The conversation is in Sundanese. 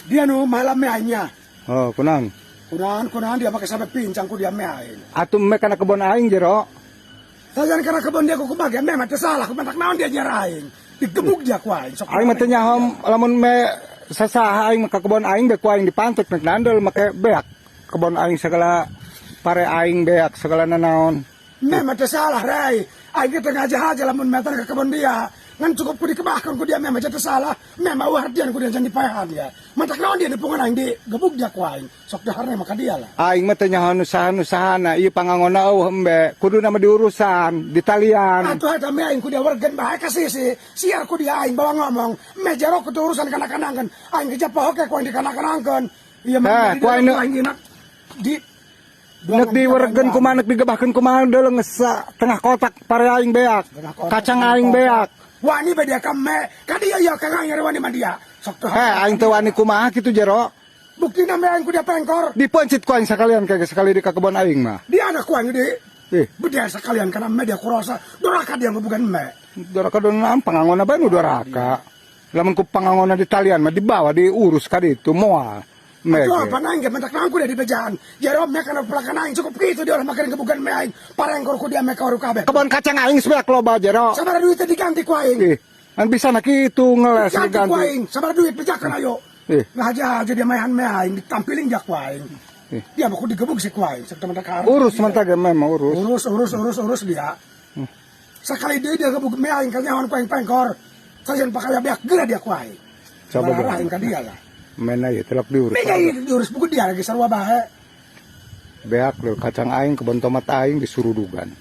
Dia nu malam me aingnya. Oh, kunaon? Kunaon kunaon dia make sampai pincang ku dia me aing. Atuh me kana kebon aing, jero. Sajan kana kebon dia ku kumaha me mah teu salah, kumaha naon dia nyer aing. Digebuk dia ku aing. Sok Aing mah teu nyaho lamun me sasaha aing mah ka kebon aing be ku aing dipantek nek nandel make beak. Kebon aing segala pare aing beak segala nanaon. Me mah teu salah, Ray. Aing teh ngaja aja lamun meter ke kebon dia. Ngan cukup ku dikebahkeun ku dia me mah teu salah. Me mah ulah artian ku dia jangan dipaehan ya. Matak naon dia nepungan aing digebuk dia ku aing. Sok daharna mah ka dia lah. Aing mah teu nyaho nu saha nu sahana ieu pangangonna eueuh embe. Kuduna mah diurusan, ditalian. Atuh eta me aing ku dia wargen bae ka sisi. Siar ku dia aing bawa ngomong. Me jero ku urusan kana-kanangkeun. Aing geus poho ke ku aing dikana-kanangkeun. Ieu mah Eh, ku aing nu aing dina di nek diwergen kumaha nek digebahkeun kumaha deuleu geus tengah kotak pare aing beak. Kacang aing beak. Wani be dia ka me. Ka dia ieu kang aing wani mah dia. Sok teu. Eh, aing teu wani kumaha kitu, jero. Buktina me aing ku dia pengkor. Dipencit ku aing sakalian kayak sekali di ka kebon aing mah. Dia anak ku aing di Ih, bedea sekalian karena me dia kurasa doraka dia bukan me. Doraka don pangangonna bae nu doraka. Lamun ku pangangonna di talian mah dibawa diurus ka ditu moal. Me Atuh ge. apa nang ge mentak nang ku dia di bejaan. Jero me kana pelakan aing cukup kitu dia orang makan gebukan me aing. Parengkor ku dia me ka kabeh. Kebon kacang aing sebeak loba, jero. Sabaraha duit diganti ku aing. Ih, kan bisa nak kitu ngeles Ganti ku diganti. aing. Sabaraha duit bejakan ayo. Ih. Ngaja aja dia maehan me aing ditampilin ja ku aing. Ih. Dia mah ku digebuk si ku aing. Sok teman tak Urus mentah ge memang urus. Urus urus urus urus dia. Sekali dia dia gebuk me aing kanyawan ku aing pengkor. Sajan pakaya beak geura dia ku aing. Coba Sabaraha ge. aing ka dia lah. Mena ya telok diurus. Mega diurus buku dia lagi sarua bae. Beak lho kacang aing kebon tomat aing disurudugan.